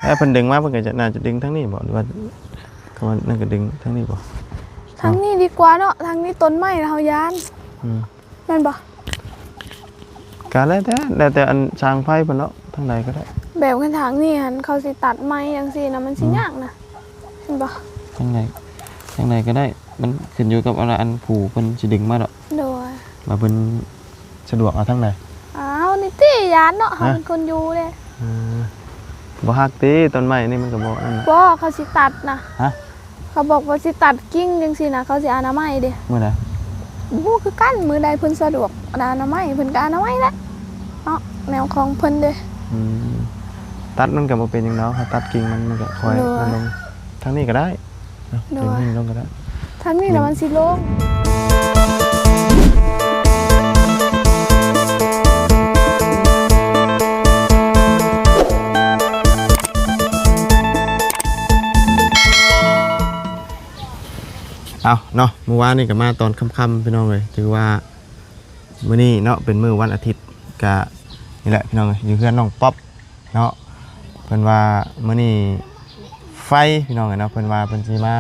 ຖ້າເພິ່ນດຶງມາ ເພິ່ນກໍຈະ ໜ້າຈະດຶງທາງນີ້ບໍ ຫຼືວ່າ ຄຳວ່ານັ້ນກໍດຶງທາງນີ້ບໍ? ທາງນີ້ດີກວ່າເນາະ ທາງນີ້ຕົ້ນໄມ້ເຮົາຢ້ານ. ອືມ ແມ່ນບໍ່? ກໍແລ້ວແຕ່ ແລ້ວແຕ່ອັນຊ່າງໄຟເພິ່ນເນາະ ທາງໃດກໍໄດ້. ແບບຄັນທາງນີ້ຫັ້ນ ເຂົາຊິຕັດໄມ້ຈັ່ງຊີ້ນະ ມັນຊິ ອືມ ຍາກນະ ແມ່ນບໍ່? ທາງໃດ ທາງໃດກໍໄດ້ ມັນຂຶ້ນຢູ່ກັບອັນ ອັນຜູ້ເພິ່ນຊິດຶງມາດອກ. ໂດຍ ວ່າເພິ່ນສະດວກເອົາທາງໃດ? ອ້າວ ນີ້ຕິ ຢ້ານເນາະ ເຮົາ ຮະ ເປັນຄົນຢູ່ເດ້. ເອີ ບໍ່ຮັກຕິ ຕົ້ນໄມ້ນີ້ມັນກໍບໍ່ອັນນັ້ນນະ. ບໍ່ ເຂົາຊິຕັດນະ. ຮະ? ເຂົາບອກວ່າຊິຕັດກິ່ງຈັ່ງຊີ້ນະ ເຂົາຊິອະນາໄມເດ້. ມື້ໃດ? ບໍ່ຮູ້ຄືກັນ ມື້ໃດເພິ່ນສະດວກ ອະນາໄມ ເພິ່ນກໍອະນາໄມແຫຼະເນາະ ແນວຂອງເພິ່ນເດ້. ອືມ ຕັດມັນກໍບໍ່ເປັນຫຍັງດອກ ເຮົາຕັດກິ່ງມັນ ມັນກໍຄ່ອຍ ໂດຍ ມັນລົງ ທາງນີ້ກໍໄດ້ເນາະ. ໂດຍ ດຶງນີ້ລົງກໍໄດ້ ທາງນີ້ລະມັນຊິລົງ. ເອົາເນາະ ມື້ວານນີ້ກໍມາຕອນຄ່ຳໆ ພີ່ນ້ອງເອີຍ ຖືວ່າມື້ນີ້ເນາະ ເປັນມື້ວັນອາທິດ ກະນີ້ແຫຼະ ພີ່ນ້ອງເອີຍ ຢູ່ເຮືອນນ້ອງປັອບເນາະ. ເພິ່ນວ່າມື້ນີ້ໄຟ ພີ່ນ້ອງເອີຍເນາະ ເພິ່ນວ່າເພິ່ນຊິມາ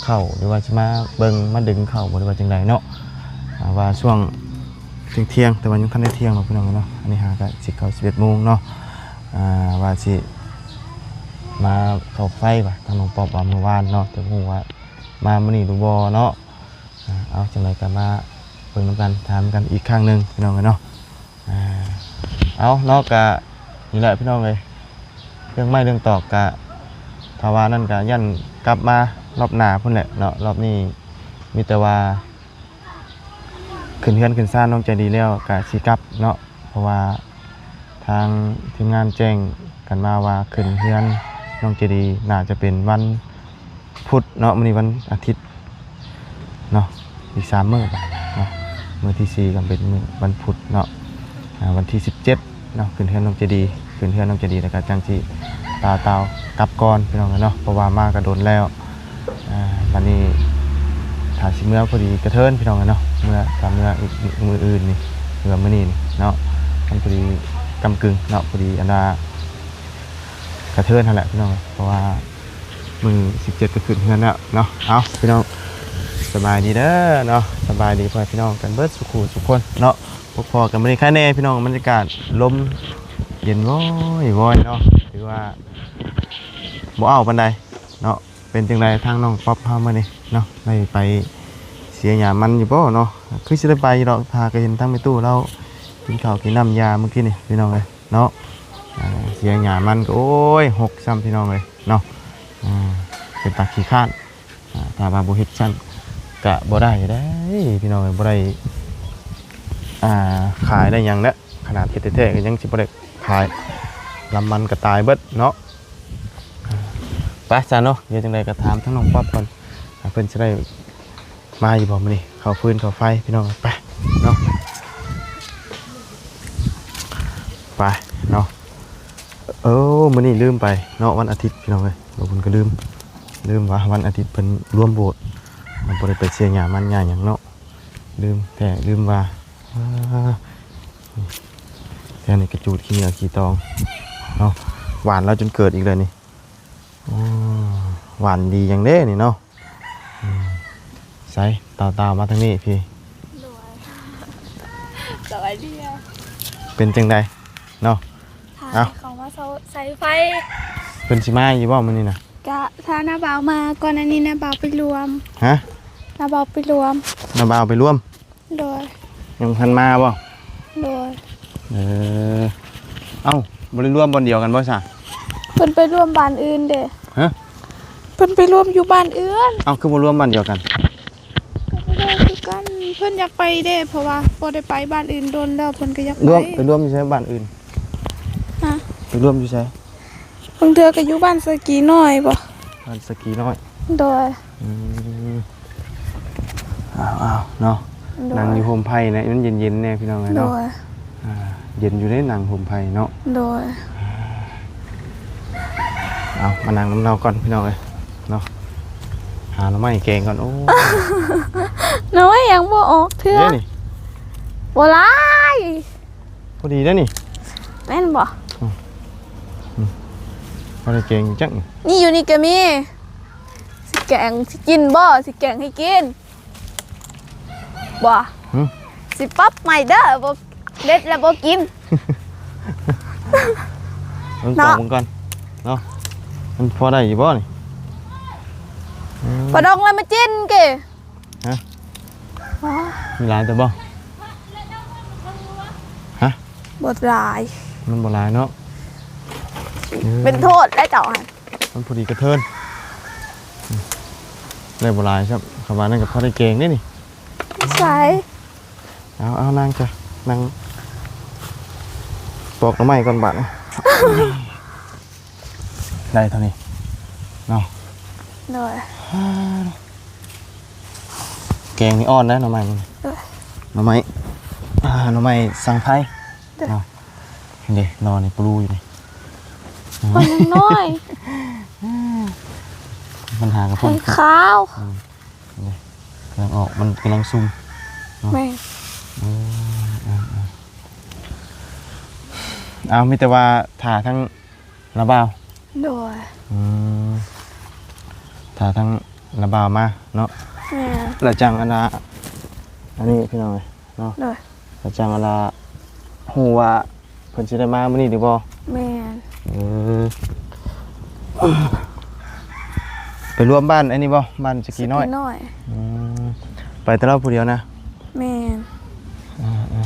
ເຂົ້າ ຫຼືວ່າຊິມາເບິ່ງ ມາດຶງເຂົ້າບໍ ຫຼືວ່າຈັ່ງໃດເນາະ ອ່າ ວ່າຊ່ວງ ທ່ຽງໆ ແຕ່ວ່າຍັງທັນໄດ້ທ່ຽງດອກ ພີ່ນ້ອງເອີຍເນາະ. ອັນນີ້ຫາກະຊິເຂົ້າສິບເອັດໂມງເນາະ ອ່າ ວ່າຊິມາເຂົ້າໄຟວ່າ ທາງນ້ອງປັອບວ່າມື້ວານເນາະ ແຕ່ບໍ່ຮູ້ວ່າມາມື້ນີ້ຫຼືບໍ່ເນາະ. ອ່າ ເອົາ ຈັ່ງໃດກໍມາເບິ່ງນຳກັນ ຖາມກັນອີກຄັ້ງໜຶ່ງ ພີ່ນ້ອງເອີຍເນາະ. ອ່າ ເອົາເນາະ ກະນີ້ແຫຼະ ພີ່ນ້ອງເອີຍ ເລື່ອງໄມ້ເລື່ອງຕອກກະ ຖ້າວ່ານັ້ນກະຢ້ານກັບມາລອບໜ້າພຸ້ນແຫຼະເນາະ. ລອບນີ້ມີແຕ່ວ່າ ຂຶ້ນເຮືອນຂຶ້ນຊານນ້ອງໃຈດີແລ້ວກະຊິກັບເນາະ ເພາະວ່າທາງທີມງານແຈ້ງກັນມາວ່າຂຶ້ນເຮືອນນ້ອງໃຈດີໜ້າຈະເປັນວັນພຸດເນາະ. ມື້ນີ້ວັນອາທິດເນາະ ອີກສາມມື້ບາດເນາະ ມື້ທີສີ່ກໍເປັນມື້ວັນພຸດເນາະ ອ່າ ວັນທີສິບເຈັດ ເນາະ ຂຶ້ນເຮືອນນ້ອງໃຈດີ ຂຶ້ນເຮືອນນ້ອງໃຈດີແລ້ວກໍຈັ່ງຊິຕ່າວໆກັບກ່ອນ ພີ່ນ້ອງເອີຍເນາະ ເພາະວ່າມາກໍດົນແລ້ວ. ອ່າ ບັດນີ້ຖ້າຊິເມືອພໍດີກະເທີນ ພີ່ນ້ອງເອີຍເນາະ ເມືອ ຖ້າເມືອອີກມື້ອື່ນນີ້ ຫຼືວ່າມື້ນີ້ນີ້ເນາະ ມັນພໍດີກຳກຶ່ງເນາະ ພໍດີອັນວ່າກະເທີນຫັ້ນແຫຼະ ພີ່ນ້ອງເອີຍ ເພາະວ່າມື້ສິບເຈັດກໍຂຶ້ນເຮືອນແລ້ວເນາະ. ເອົາ ພີ່ນ້ອງ ສະບາຍດີເດີເນາະ ສະບາຍດີພໍ່ແມ່ພີ່ນ້ອງກັນເບິດສູ່ຄູ່ສູ່ຄົນເນາະ. ພົບພໍ້ກັນມື້ນີ້ ໃຄແນ່ພີ່ນ້ອງ ບັນຍາກາດລົມເຢັນວອຍໆເນາະ ຖືວ່າບໍ່ອ້າວປານໃດເນາະ. ເປັນຈັ່ງໃດທາງນ້ອງປັອບເຮົາມື້ນີ້ເນາະ ໄດ້ໄປເສຍຫຍ້າມັນຢູ່ບໍ່ເນາະ? ຄືຊິໄດ້ໄປຢູ່ດອກ ຫາກໍເຫັນທາງແມ່ຕູ້ລາວກິນເຂົ້າກິນນ້ຳຢາມື້ກີ້ນີ້ ພີ່ນ້ອງເອີຍເນາະ. ອ່າ ເສຍຫຍ້າມັນກໍ ໂອ້ຍ ຮົກຊ້ຳ ພີ່ນ້ອງເອີຍເນາະ. ອ່າ ເປັນຕາຂີ້ຄ້ານ ອ່າ ຖ້າວ່າບໍ່ເຮັດຊັ້ນກະບໍ່ໄດ້ເດ້ ພີ່ນ້ອງເອີຍ ບໍ່ໄດ້ ອ່າ ຂາຍໄດ້ຫຍັງແຫຼະ ຂະໜາດເຮັດແທ້ໆກໍຍັງຊິບໍ່ໄດ້ຂາຍ ລຳມັນກໍຕາຍເບິດເນາະ. ໄປຊະເນາະ ດຽວຈັ່ງໃດກໍຖາມທາງນ້ອງປັອບກ່ອນ ເພິ່ນຊິໄດ້ມາຢູ່ບໍ່ມື້ນີ້ ເຂົ້າຟືນເຂົ້າໄຟ ພີ່ນ້ອງ. ໄປເນາະ ໄປເນາະ. ເອີ ມື້ນີ້ລືມໄປເນາະ ວັນອາທິດ ພີ່ນ້ອງເອີຍ ບ່າວບຸນກໍລືມ ລືມວ່າວັນອາທິດເພິ່ນລວມໂບດ ບໍ່ໄດ້ໄປເສຍຫຍ້າມັນຫຍ້າຫຍັງເນາະ. ລືມແທ້ລືມວ່າ ອ່າ ແຖວນີ້ກະຈູດຂີ້ເຫຍື້ອຂີ້ຕອງເນາະ. ຫວ່ານແລ້ວຈົນເກີດອີກແລ້ວນີ້. ໂອ້ ຫວ່ານດີຫຍັງເດ້ນີ້ເນາະ. ອືມ ໃສ ຕ່າວໆ ມາທາງນີ້ພີ້. ໂດຍ ສະບາຍດີ. ເປັນຈັ່ງໃດເນາະ? ເອົາ ເຂົາມາເຊົາໃສ່ໄຟ. ເພິ່ນຊິມາຢູ່ບໍ່ມື້ນີ້ນະ? ກະຖ້ານ້າບ່າວມາ ກ່ອນໜ້ານີ້ນ້າບ່າວໄປລວມ. ຮະ? ນ້າບ່າວໄປລວມ. ນ້າບ່າວໄປລວມ? ໂດຍ. ຍັງບໍ່ທັນມາບໍ່? ໂດຍ. ເອີ ເອົ້າ ບໍ່ໄດ້ລວມບ່ອນດຽວກັນບໍ່ຊະ? ເພິ່ນໄປລວມບ້ານອື່ນເດ້. ຮະ? ເພິ່ນໄປລວມຢູ່ບ້ານອື່ນ. ເອົ້າ ຄືບໍ່ລວມບ້ານດຽວກັນ? ກໍບໍ່ຮູ້ຄືກັນ ເພິ່ນຢາກໄປເດ້ ເພາະວ່າບໍ່ໄດ້ໄປບ້ານອື່ນດົນແລ້ວ ເພິ່ນກໍຢາກໄປ. ລວມ ໄປລວມຢູ່ໃສບ້ານອື່ນ? ຮະ? ໄປລວມຢູ່ໃສ? ບາງເທື່ອກໍຢູ່ບ້ານສະກີນ້ອຍບໍ? ບ້ານສະກີນ້ອຍ. ໂດຍ. ອືມ ເອົາໆ ເນາະ. ໂດຍ. ນັ່ງຢູ່ຮົ່ມໄຜ່ນະ ມັນເຢັນໆແດ່ ພີ່ນ້ອງເອີຍເນາະ. ໂດຍ. ອ່າ ເຢັນຢູ່ເດ້ ນັ່ງຮົ່ມໄຜ່ເນາະ. ໂດຍ. ເອົາ ມານັ່ງນຳລາວກ່ອນ ພີ່ນ້ອງເອີຍເນາະ. ຫາໜໍ່ໄມ້ແກງກ່ອນ. ໂອ້ ໜໍ່ໄມ້ຍັງບໍ່ອອກເທື່ອ. ເດ້ນີ້ ບໍ່ຫຼາຍ. ພໍດີເດ້ນີ້. ແມ່ນບໍ່? ອືມ ອືມ ບໍ່ໄດ້ແກງຈັກ. ນີ້ຢູ່ນີ້ກໍມີ. ຊິແກງ ຊິກິນບໍ່? ຊິແກງໃຫ້ກິນບໍ່? ຫຶ? ຊິປັບໃໝ່ເດີ ບໍ່ ເດັດແລ້ວບໍ່ກິນ. ລອງຕອກເບິ່ງກ່ອນເນາະ ມັນພໍໄດ້ຢູ່ບໍ່ນີ້? ອືມ ພໍດອງແລ້ວມາຈິ້ນເກ. ຮະ? ອໍ ມີຫຼາຍແຕ່ບໍ່? ຮະ? ບໍ່ຫຼາຍ ມັນບໍ່ຫຼາຍເນາະ. ເປັນໂທດແລ້ວເຈົ້າຫັ້ນ ມັນພໍດີກະເທີນ ອືມ ໄດ້ບໍ່ຫຼາຍຊ້ຳ. ຄຳວ່ານັ້ນກໍພໍໄດ້ແກງເດ້ນີ້. ໃສ່ ເອົາ ເອົາ ນັ່ງຊະ ນັ່ງປອກໜໍ່ໄມ້ກ່ອນບາດນີ້. ໄດ້ເທົ່ານີ້ເນາະ. ໂດຍ ແກງນີ້ອ່ອນໄດ໋ ໜໍ່ໄມ້ນີ້. ໂດຍ ໜໍ່ໄມ້ ອ່າ ໜໍ່ໄມ້ສັງໄພ. ໂດຍ ເນາະ. ນີ້ເດ້ ໜໍ່ນີ້ປະລູຢູ່ນີ້ ມັນຍັງນ້ອຍ ມັນຫາກະພົ້ນ ຂາວ. ອືມ ນີ້ກຳລັງອອກ ມັນກຳລັງຊຸ່ມເນາະ. ແມ່ນ ເອີ ເອີ ເອີ ເອົາ ມີແຕ່ວ່າຖ້າທັງລາວບ່າວ. ໂດຍ ອືມ ຖ້າທັງລາວບ່າວມາເນາະ. ແມ່ນ ລະຈັ່ງອັນນ່າ ອັນນີ້ພີ່ນ້ອງເອີຍເນາະ. ໂດຍ ລະຈັ່ງອັນນ່າ ຮູ້ວ່າເພິ່ນຊິໄດ້ມາມື້ນີ້ຫຼືບໍ່? ແມ່ນ ເອີ ໄປລວມບ້ານອັນນີ້ບໍ່? ບ້ານສະກີນ້ອຍ ສະກີນ້ອຍ. ອືມ ໄປແຕ່ລາວຜູ້ດຽວນະ? ແມ່ນ ເອີ ເອີ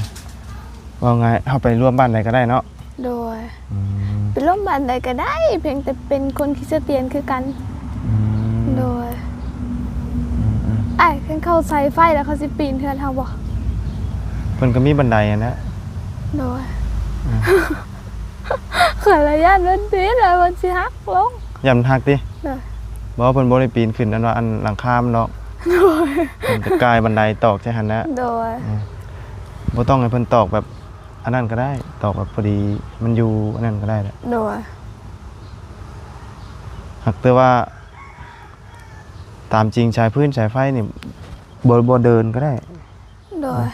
ເວົ້າງ່າຍ ເຮົາໄປລວມບ້ານໃດກໍໄດ້ເນາະ. ໂດຍ ອືມ ໄປລວມບ້ານໃດກໍໄດ້ ພຽງແຕ່ເປັນຄົນຄຣິສຕຽນຄືກັນ. ອືມ ໂດຍ ອືມໆ ອ້າຍ ຄັນເຂົາໃສ່ໄຟແລ້ວ ເຂົາຊິປີນເຮືອນເຮົາບໍ່? ເພິ່ນກໍມີບັນໄດຫັ້ນແຫຼະ. ໂດຍ ອືມ ຂ້ອຍລະຢ້ານເພິ່ນປີນ ແລ້ວເພິ່ນຊິຫັກລົງ. ຢ້ານມັນຫັກຕິ? ໂດຍ ບໍ່ ເພິ່ນບໍ່ໄດ້ປີນຂຶ້ນອັນວ່າອັນຫຼັງຄາມັນດອກ. ໂດຍ ເພິ່ນຈະກາຍບັນໄດຕອກໃສ່ຫັ້ນແຫຼະ. ໂດຍ ອືມ ບໍ່ຕ້ອງໃຫ້ເພິ່ນຕອກແບບ ອັນນັ້ນກໍໄດ້ ຕອກແບບພໍດີ ມັນຢູ່ອັນນັ້ນກໍໄດ້ແຫຼະ. ໂດຍ ຫາກແຕ່ວ່າຕາມຈິງສາຍຟືນສາຍໄຟນີ້ ບໍ່ ບໍ່ເດີນກໍໄດ້. ໂດຍ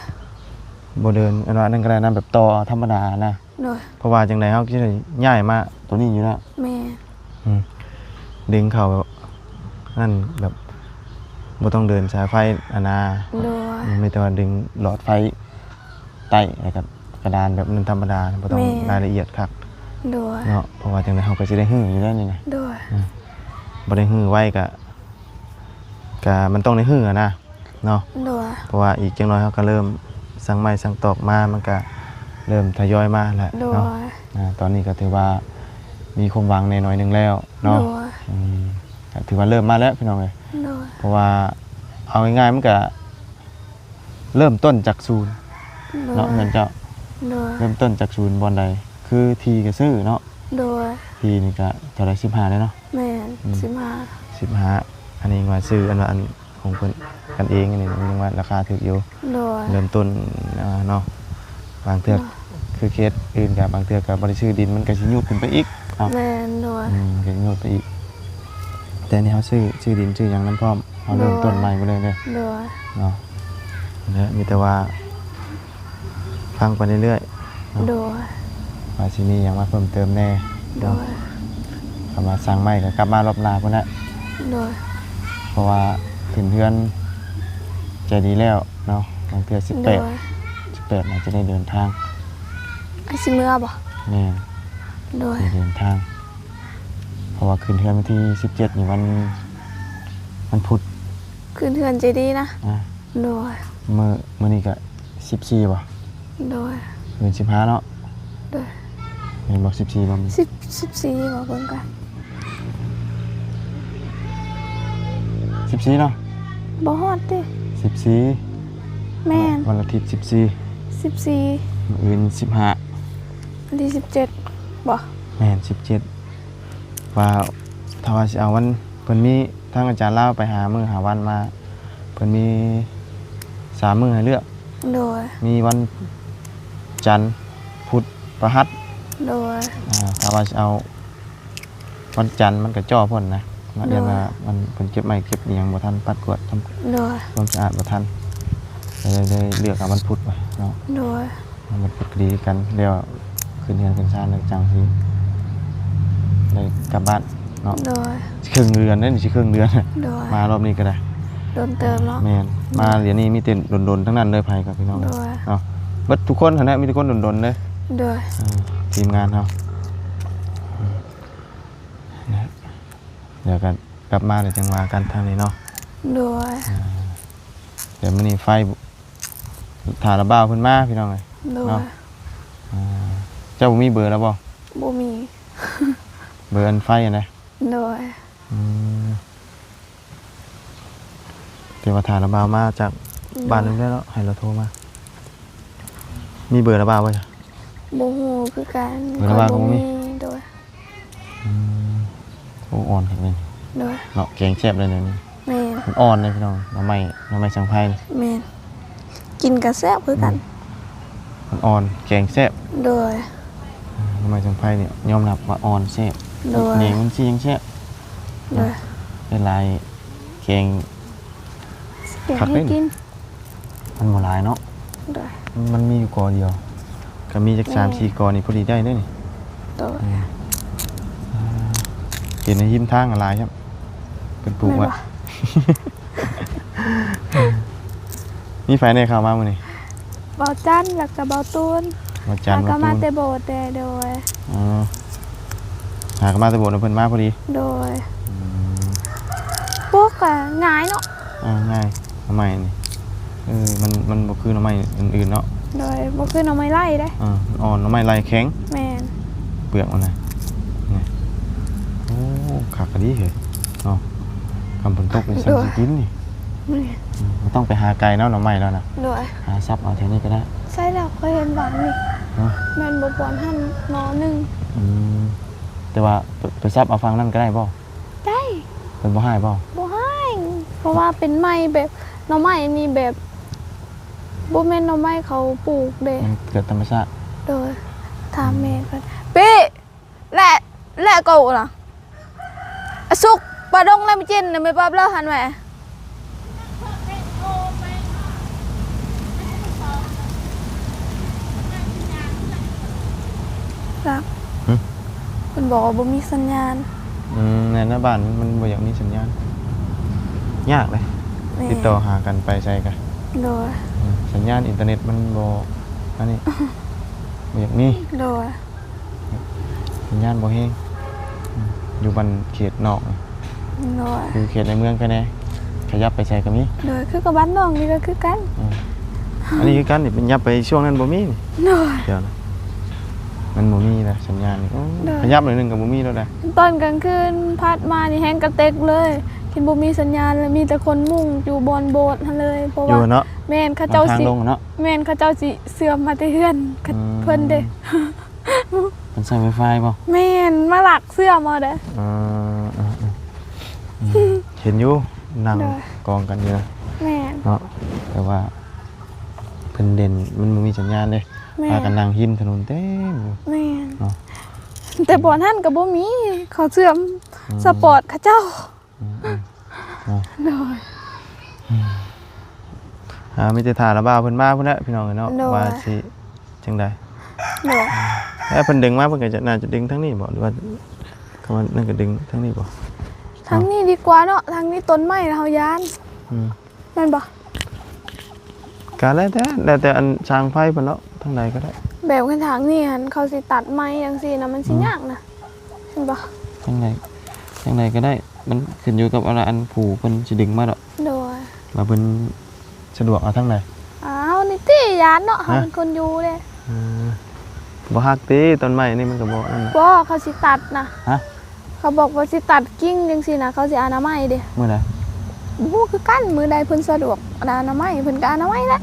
ບໍ່ເດີນ ອັນວ່າອັນນັ້ນກໍໄດ້ນະ ແບບຕໍ່ທຳມະດານະ. ໂດຍ ເພາະວ່າຈັ່ງໃດເຮົາກໍຈະໄດ້ຍ້າຍມາໂຕນີ້ຢູ່ແລ້ວ. ແມ່ນ ອືມ ດຶງເຂົ້າແບບນັ້ນ ແບບບໍ່ຕ້ອງເດີນສາຍໄຟຫັ້ນນາ. ໂດຍ ອືມ ມີແຕ່ວ່າດຶງຫຼອດໄຟ ໃຕ້ ແລ້ວກໍກະດານແບບນັ້ນທຳມະດາ ບໍ່ຕ້ອງ ແມ່ນ ລາຍລະອຽດຄັກ. ໂດຍ ເນາະ ເພາະວ່າຈັ່ງໃດເຮົາກໍຊິໄດ້ຮື້ຢູ່ແລ້ວນີ້ນະ. ໂດຍ ອືມ ບໍ່ໄດ້ຮື້ໄວກໍ ກໍມັນຕ້ອງໄດ້ຮື້ຫັ້ນນະເນາະ. ໂດຍ ເພາະວ່າອີກຈັກໜ້ອຍເຮົາກໍເລີ່ມສັງໄມ້ສັງຕອກມາ ມັນກໍເລີ່ມທະຍອຍມາແລ້ວເນາະ. ໂດຍ ອາ ຕອນນີ້ກໍຖືວ່າມີຄວາມຫວັງແດ່ໜ້ອຍໜຶ່ງແລ້ວເນາະ. ໂດຍ ອືມ ກໍຖືວ່າເລີ່ມມາແລ້ວພີ່ນ້ອງເອີຍ. ໂດຍ ເພາະວ່າເອົາງ່າຍໆ ມັນກໍ ເລີ່ມຕົ້ນຈາກສູນ ໂດຍ ເນາະ ເຮືອນເຈົ້າ. ໂດຍ ເລີ່ມຕົ້ນຈາກສູນບ່ອນໃດ? ຄືທີ່ກໍຊື້ເນາະ. ໂດຍ ທີ່ນີ້ກໍເທົ່າໃດ? ສິບຫ້າເດ້ເນາະ. ແມ່ນ ອືມ ສິບຫ້າ ສິບຫ້າ. ອັນນີ້ວ່າຊື້ອັນວ່າອັນຂອງເພິ່ນກັນເອງ ອັນນີ້ຍັງວ່າລາຄາຖືກຢູ່. ໂດຍ ເລີ່ມຕົ້ນ ອ່າ ເນາະ ບາງເທື່ອ ໂດຍ ຄືເຂດອື່ນກໍບາງເທື່ອກໍບໍ່ໄດ້ຊື້ດິນ ມັນກໍຊິຍືດຂຶ້ນໄປອີກເນາະ. ແມ່ນ ໂດຍ ອືມ ກໍຍືດໄປອີກ. ແຕ່ນີ້ເຮົາຊື້ ຊື້ດິນຊື້ຫຍັງນຳພ້ອມ ເຮົາເລີ່ມ ໂດຍ ຕົ້ນໃໝ່ໝົດເລີຍເດ້. ໂດຍ ເນາະ ແລະ ມີແຕ່ວ່າຟັງໄປເລື້ອຍໆເນາະ. ໂດຍ ວ່າຊິມີຫຍັງມາເພີ່ມເຕີມແດ່. ໂດຍ ເນາະ ຄຳວ່າສັ່ງໃໝ່ກໍກັບມາລອບໜ້າພຸ້ນແຫຼະ. ໂດຍ ເພາະວ່າຂຶ້ນເຮືອນໃຈດີແລ້ວເນາະ ບາງເທື່ອສິບແປດ ໂດຍ ສິບແປດ ອາດຈະໄດ້ເດີນທາງ. ອາ ຊິເມືອບໍ່? ແມ່ນ ໂດຍ ໄດ້ເດີນທາງ ເພາະວ່າຂຶ້ນເຮືອນວັນທີສິບເຈັດນີ້ ວັນ ວັນພຸດ. ຂຶ້ນເຮືອນເຈດີນະ? ອາ ໂດຍ ມື້ ມື້ນີ້ກະສິບສີ່ບໍ່? ໂດຍ ມື້ສິບຫ້າເນາະ? ໂດຍ ແມ່ນບໍ່? ສິບສີ່ບໍ່? ສິບ ສິບສີ່ບໍ່? ເບິ່ງກ່ອນ ສິບສີ່ເນາະ? ບໍ່ຮອດຕິ ສິບສີ່. ແມ່ນ ວັນອາທິດສິບສີ່ ສິບສີ່ ມື້ອື່ນສິບຫ້າ ວັນທີສິບເຈັດບໍ່? ແມ່ນ ສິບເຈັດ. ວ່າຖ້າວ່າຊິເອົາວັນ ເພິ່ນມີ ທາງອາຈານລາວໄປຫາມື້ຫາວັນມາ ເພິ່ນມີສາມມື້ໃຫ້ເລືອກ. ໂດຍ ມີວັນຈັນ ພຸດ ພະຫັດ. ໂດຍ ອາ ຖ້າວ່າຊິເອົາວັນຈັນມັນກະຈໍ້ໂພດນະ ໂດຍ ຢ້ານວ່າມັນ ເພິ່ນເກັບໄມ້ເກັບອີ່ຫຍັງບໍ່ທັນປັດກວາດ. ໂດຍ ຄວາມສະອາດບໍ່ທັນ ກໍເລີຍໄດ້ເລືອກເອົາວັນພຸດໄວ້ເນາະ. ໂດຍ ມັນກໍດີຄືກັນ ແລ້ວຂຶ້ນເຮືອນຂຶ້ນຊານແລ້ວຈັ່ງຊິ ໄດ້ກັບບ້ານເນາະ. ໂດຍ. ຊິເຄິ່ງເດືອນເດ້ ຊິເຄິ່ງເດືອນ. ໂດຍ. ມາລອບນີ້ກໍໄດ້ ດົນເຕີບເນາະ. ແມ່ນ. ໂດຍ. ມາດຽວນີ້ມີແຕ່ດົນໆ ທັງນັ້ນເລີຍ ໃຜກໍພີ່ນ້ອງ. ໂດຍ. ເນາະ ເບິດທຸກຄົນຫັ້ນແຫຼະ ມີແຕ່ຄົນດົນໆເດ້. ໂດຍ. ເອີ ທີມງານເຮົາ ອືມ ນະ ດຽວກໍກັບມາແລ້ວຈັ່ງວ່າກັນທາງນີ້ເນາະ. ໂດຍ. ເອີ ດຽວມື້ນີ້ໄຟ ຖ້າລະບ່າວເພິ່ນມາພີ່ນ້ອງເອີຍ. ໂດຍ. ເນາະ ເຈົ້າບໍ່ມີເບີລະບໍ່? ບໍ່ມີ. ເບີອັນໄຟຫັ້ນນະ? ໂດຍ. ອືມ ແຕ່ວ່າຖ້າລະບ່າວມາຈາກ ໂດຍ ບ້ານນັ້ນແລ້ວເນາະ ໃຫ້ລາວໂທມາ. ມີເບີລະບ່າວບໍ່? ບໍ່ຮູ້ຄືກັນ. ເບີລະບ່າວກໍບໍ່ມີ. ໂດຍ. ອືມ ໂອ້ ອ່ອນຄັກເລີຍ. ໂດຍ. ເນາະ ແກງແຊບເລີຍນີ້. ແມ່ນ. ມັນອ່ອນເດ້ພີ່ນ້ອງ ໜໍ່ໄມ້ ໜໍ່ໄມ້ສັງໄພ. ແມ່ນ. ກິນກໍແຊບຄືກັນ. ອືມ ມັນອ່ອນ ແກງແຊບ. ໂດຍ. ໜໍ່ໄມ້ສັງໄພນີ້ຍອມຮັບວ່າອ່ອນແຊບ. ໂດຍ. ແໜງມັນຊິຍັງແຊບ. ໂດຍ. ເປັນຫຼາຍແກງ ແກງ ຄັກເດ້ນີ້. ມັນບໍ່ຫຼາຍເນາະ. ໂດຍ. ມັນມີຢູ່ກໍດຽວ ກໍມີຈັກ ແມ່ນ ສາມສີ່ກໍນີ້ພໍດີໄດ້ເດ້ນີ້. ໂດຍ. ອືມ ເຫັນໃນຮິມທາງຫຼາຍຄັບ ເພິ່ນປູກໄວ້. ແມ່ນບໍ່? ມີໃຜແດ່ເຂົ້າມາມື້ນີ້? ເບົາຈັນ ແລ້ວກໍເບົາຕູນ. ເບົາຈັນ ຫາກໍມາແຕ່ໂບດແດ່. ໂດຍ. ອໍ ຫາກໍມາແຕ່ໂບດ ເພິ່ນມາພໍດີ. ໂດຍ. ອືມ ປູກກໍງ່າຍເນາະ. ເອີ ງ່າຍ ໜໍ່ໄມ້ນີ້ ເອີ ມັນ ມັນບໍ່ຄືໜໍ່ໄມ້ອື່ນໆເນາະ. ໂດຍ. ບໍ່ຄືໜໍ່ໄມ້ໄລ່ເດ້. ເອີ ມັນອ່ອນ ໜໍ່ໄມ້ໄລ່ແຂງ. ແມ່ນ. ເປືອກມັນນະ ນີ້. ໂອ້ ຄັກອີ່ຫຼີເຮີ້ຍເນາະ. ຄັນຝົນຕົກນີ້ ໂດຍ ຊິກິນນີ້. ແມ່ນ. ອືມ ບໍ່ຕ້ອງໄປຫາໄກເນາະ ໜໍ່ໄມ້ແລ້ວນະ. ໂດຍ. ຫາສັບເອົາແຖວນີ້ກໍໄດ້. ໃຊ່ແລ້ວ ຂ້ອຍເຫັນບາງນີ້. ຮະ? ແມ່ນບໍ່ ບ່ອນຫັ້ນໜໍ່ໜຶ່ງ. ອືມ ແຕ່ວ່າໄປ ໄປສັບເອົາຝັ່ງນັ້ນກໍໄດ້ບໍ່? ໄດ້. ເພິ່ນບໍ່ຮ້າຍບໍ່? ບໍ່ຮ້າຍ ເພາະວ່າເປັນໄມ້ແບບ ໜໍ່ໄມ້ນີ້ແບບ ບໍ່ແມ່ນໜໍ່ໄມ້ເຂົາປູກເດ້ ມັນເກີດທຳມະຊາດ. ໂດຍ. ຖາມແມ່ເພິ່ນ. ປີ ແລະ ແລະ ເກົານະ ອາ ສຸກ ປາດົງ ແລະ ມາຈິນນະ ແມ່ປັບລະຫັ້ນແໝ. ຫຶ? ເພິ່ນບອກວ່າບໍ່ມີສັນຍານ. ອືມ ແມ່ນນະ ບ້ານມັນບໍ່ຢາກມີສັນຍານ ຍາກເດ້. ແມ່ນ. ຕິດຕໍ່ຫາກັນໄປໃສກະ. ໂດຍ. ອືມ ສັນຍານອິນເຕີເນັດມັນບໍ່ ອັນນີ້ ບໍ່ຢາກມີ. ໂດຍ. ສັນຍານບໍ່ແຮງ ອືມ ຢູ່ບ້ານເຂດນອກ. ໂດຍ. ຢູ່ເຂດໃນເມືອງກະແນ່ ຂະຫຍັບໄປໃສກະມີ. ໂດຍ. ຄືກັບບ້ານນ້ອງນີ້ກະຄືກັນ. ອືມ ອັນນີ້ຄືກັນນີ້ ຂະຫຍັບໄປຊ່ວງນັ້ນບໍ່ມີນີ້. ໂດຍ. ດຽວນະ ມັນບໍ່ມີແລ້ວສັນຍານນີ້. ໂອ້ ໂດຍ. ຂະຫຍັບໜ້ອຍໜຶ່ງກະບໍ່ມີແລ້ວໃດ໋. ຕອນກາງຄືນພັດມານີ້ແຮງກະເຕັກເລີຍ ເຫັນບໍ່ມີສັນຍານ ແລ້ວມີແຕ່ຄົນມຸງຢູ່ບ່ອນໂບດຫັ້ນເລີຍ ເພາະວ່າ ຢູ່ເນາະ. ແມ່ນ ເຂົາເຈົ້າຊິ ທາງລົງເນາະ. ແມ່ນ ເຂົາເຈົ້າຊິເຊື່ອມມາແຕ່ເຮືອນ ອືມ ເພິ່ນເດ້. ເພິ່ນໃຊ້ໄວຟາຍບໍ່? ແມ່ນ ມາລັກເຊື່ອມເອົາເດ້. ເອີ ເອີ ເອີ ເຫັນຢູ່ ນັ່ງ ໂດຍ ກອງກັນຢູ່ນະ. ແມ່ນ. ເນາະ ແຕ່ວ່າເພິ່ນເດັ່ນ ມັນບໍ່ມີສັນຍານເດ້. ແມ່ນ. ພາກັນນັ່ງຮິມຖະໜົນເຕັມຢູ່. ແມ່ນ. ເນາະ ແຕ່ບ່ອນຫັ້ນກະບໍ່ມີ ເຂົາເຊື່ອມ ອືມ ສະປອດເຂົາເຈົ້າ. ອືມ ອືມ ເນາະ ໂດຍ. ອືມ ອ່າ ມີແຕ່ຖ້າລະບ່າວເພິ່ນມາພຸ້ນແຫຼະ ພີ່ນ້ອງເອີຍເນາະ. ໂດຍ. ວ່າຊິຈັ່ງໃດ. ໂດຍ. ແລ້ວເພິ່ນດຶງມາ ເພິ່ນກະຈະ ໜ້າຈະດຶງທາງນີ້ບໍ່ ຫຼືວ່າ ຄຳວ່ານັ້ນກະດຶງທາງນີ້ບໍ່? ທາງນີ້ດີກວ່າເນາະ ທາງນີ້ຕົ້ນໄມ້ເຮົາຢ້ານ. ອືມ ແມ່ນບໍ່? ກະແລ້ວແຕ່ ແລ້ວແຕ່ອັນຊ່າງໄຟເພິ່ນເນາະ ທາງໃດກະໄດ້. ແບບຄັນທາງນີ້ຫັ້ນ ເຂົາຊິຕັດໄມ້ຈັ່ງຊີ້ນະ ມັນຊິ ອືມ ຍາກນະ. ແມ່ນບໍ່? ຈັ່ງໃດ ຈັ່ງໃດກະໄດ້ ມັນຂຶ້ນຢູ່ກັບອັນ ອັນຜູ້ເພິ່ນຊິດຶງມາດອກ. ໂດຍ. ວ່າເພິ່ນສະດວກເອົາທາງໃດ. ອ້າວ ນີ້ຕິ ຢ້ານເນາະ ເຮົາເປັນຄົນຢູ່ເດ້. ເອີ ບໍ່ຮັກຕິ ຕົ້ນໄມ້ນີ້ມັນກະບໍ່ ອັນນັ້ນ. ບໍ່ ເຂົາຊິຕັດນະ. ຮະ? ເຂົາບອກວ່າຊິຕັດກິ່ງຈັ່ງຊີ້ນະ ເຂົາຊິອະນາໄມເດ້. ມື້ໃດ? ບໍ່ຮູ້ຄືກັນ ມື້ໃດເພິ່ນສະດວກ ອະນາໄມເພິ່ນກະອະນາໄມແຫຼະ